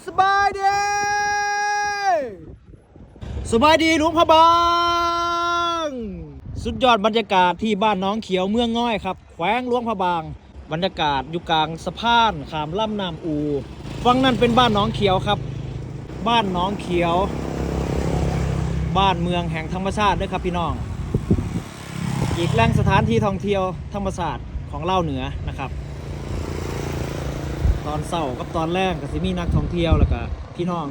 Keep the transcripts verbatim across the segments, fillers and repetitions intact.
สบายดี สบายดีหลวงพระบาง สุดยอดบรรยากาศที่บ้านหนองเขียวเมืองง่อยครับ แขวงหลวงพระบาง บรรยากาศอยู่กลางสะพานข้ามลำน้ำอู ฝั่งนั้นเป็นบ้านหนองเขียวครับ บ้านหนองเขียว บ้านเมืองแห่งธรรมชาติเด้อครับพี่น้อง อีกแหล่งสถานที่ท่องเที่ยวธรรมชาติของลาวเหนือนะครับ ตอนเช้ากับตอนแลงก็สิมีนักท่องเที่ยวแล้วก็พี่น้อง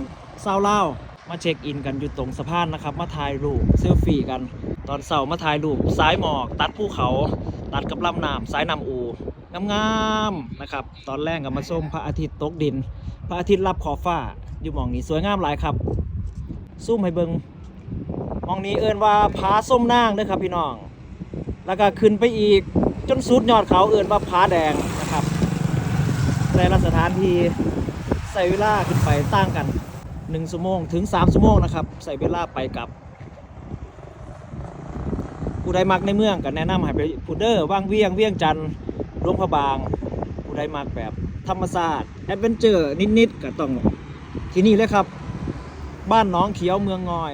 ชาวลาวมาเช็คอินกันอยู่ตรงสะพานนะครับ มาถ่ายรูปเซลฟี่กัน ตอนเช้ามาถ่ายรูปสายหมอกตัดภูเขา ตัดกับลำน้ำสายน้ำอู งามๆนะครับ ตอนแลงก็มาชมพระอาทิตย์ตกดิน พระอาทิตย์ลับขอบฟ้า อยู่หม่องนี้สวยงามหลายครับ ซูมให้เบิ่ง หม่องนี้เอิ้นว่าผาส้มนางเด้อครับพี่น้อง แล้วก็ขึ้นไปอีกจนสุดยอดเขาเอิ้นว่าผาแดงนะครับ แต่ละสถานที่ใช้เวลาขึ้นไปต่างกัน หนึ่งชั่วโมงถึงสามชั่วโมงนะครับ ใช้เวลาไปกลับ ผู้ใดมักในเมืองก็แนะนำให้ไปพุ้นเด้อ วังเวียง เวียงจันทน์ หลวงพระบาง ผู้ใดมักแบบธรรมชาติ แอดเวนเจอร์นิดๆ ก็ต้องที่นี่เลยครับ บ้านหนองเขียวเมืองง่อย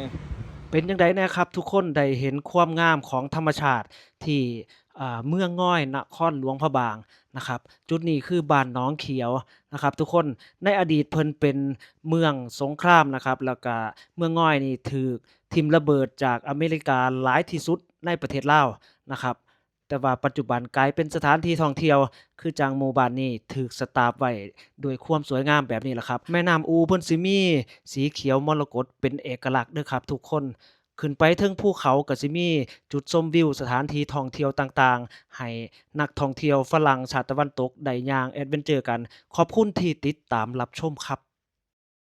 เป็นจั่งใดแน่ครับ ทุกคนได้เห็นความงามของธรรมชาติที่ อ่า เมืองง่อย นครหลวงพระบางนะครับ จุดนี้คือบ้านหนองเขียวนะครับ ทุกคน ในอดีตเพิ่นเป็นเมืองสงครามนะครับ แล้วก็เมืองง่อยนี่ถูกทิ่มระเบิดจากอเมริกาหลายที่สุดในประเทศลาวนะครับ แต่ว่าปัจจุบันกลายเป็นสถานที่ท่องเที่ยว คือจั่งหมู่บ้านนี้ถูกสตาปไว้ด้วยความสวยงามแบบนี้ล่ะครับ แม่น้ำอูเพิ่นสิมีสีเขียวมรกตเป็นเอกลักษณ์เด้อครับทุกคน ขึ้นไปเทิงภูเขาก็สิมีจุดชมวิว สถานที่ท่องเที่ยวต่างๆ ให้นักท่องเที่ยวฝรั่งชาติตะวันตกได้ย่างแอดเวนเจอร์กัน ขอบคุณที่ติดตามรับชมครับ